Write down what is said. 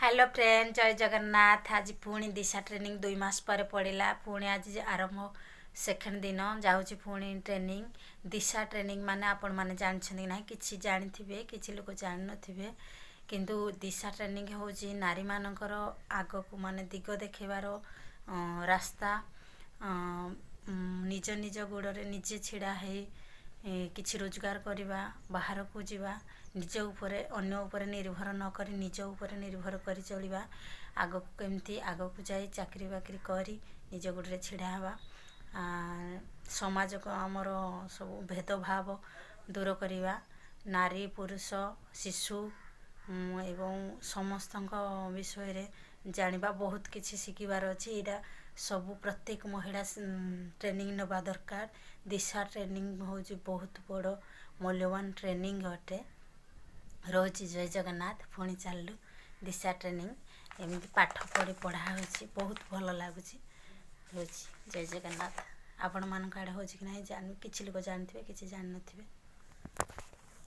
Hello friend, ଜୟ ଜଗନ୍ନାଥ। ଆଜି ପୁଣି ଦିଶା training 2 ମାସ ପରେ ପଡ଼ିଲା। ପୁଣି ଆଜି ଆରମ୍ଭ, ସେକେଣ୍ଡ ଦିନ ଯାଉଛି ପୁଣି ଟ୍ରେନିଂ। ଦିଶା ଟ୍ରେନିଂ ମାନେ ଆପଣମାନେ ଜାଣିଛନ୍ତି କି ନାହିଁ? କିଛି ଜାଣିଥିବେ, କିଛି ଲୋକ ଜାଣିନଥିବେ। କିନ୍ତୁ ଦିଶା ଟ୍ରେନିଂ ହେଉଛି ନାରୀମାନଙ୍କର ଆଗକୁ ମାନେ ଦିଗ ଦେଖେଇବାର ରାସ୍ତା। ନିଜ ନିଜ ଗୋଡ଼ରେ ନିଜେ ଛିଡ଼ା ହେଇ କିଛି ରୋଜଗାର କରିବା, ବାହାରକୁ ଯିବା, ନିଜ ଉପରେ ଅନ୍ୟ ଉପରେ ନିର୍ଭର ନ କରି ନିଜ ଉପରେ ନିର୍ଭର କରି ଚଳିବା, ଆଗକୁ କେମିତି ଆଗକୁ ଯାଇ ଚାକିରି ବାକିରି କରି ନିଜ ଗୋଡ଼ରେ ଛିଡ଼ା ହେବା, ସମାଜକୁ ଆମର ସବୁ ଭେଦଭାବ ଦୂର କରିବା, ନାରୀ, ପୁରୁଷ, ଶିଶୁ ଏବଂ ସମସ୍ତଙ୍କ ବିଷୟରେ ଜାଣିବା, ବହୁତ କିଛି ଶିଖିବାର ଅଛି। ଏଇଟା ସବୁ ପ୍ରତ୍ୟେକ ମହିଳା ଟ୍ରେନିଂ ନେବା ଦରକାର। ଦିଶା ଟ୍ରେନିଂ ହେଉଛି ବହୁତ ବଡ଼ ମୂଲ୍ୟବାନ ଟ୍ରେନିଂ ଅଟେ। ରହୁଛି, ଜୟ ଜଗନ୍ନାଥ। ପୁଣି ଚାଲିଲୁ ଦିଶା ଟ୍ରେନିଂ। ଏମିତି ପାଠ ପଢ଼ା ହେଉଛି, ବହୁତ ଭଲ ଲାଗୁଛି। ରହୁଛି, ଜୟ ଜଗନ୍ନାଥ। ଆପଣମାନଙ୍କ ଆଡ଼େ ହେଉଛି କି ନାହିଁ ଜାଣିନି। କିଛି ଲୋକ ଜାଣିଥିବେ, କିଛି ଜାଣିନଥିବେ।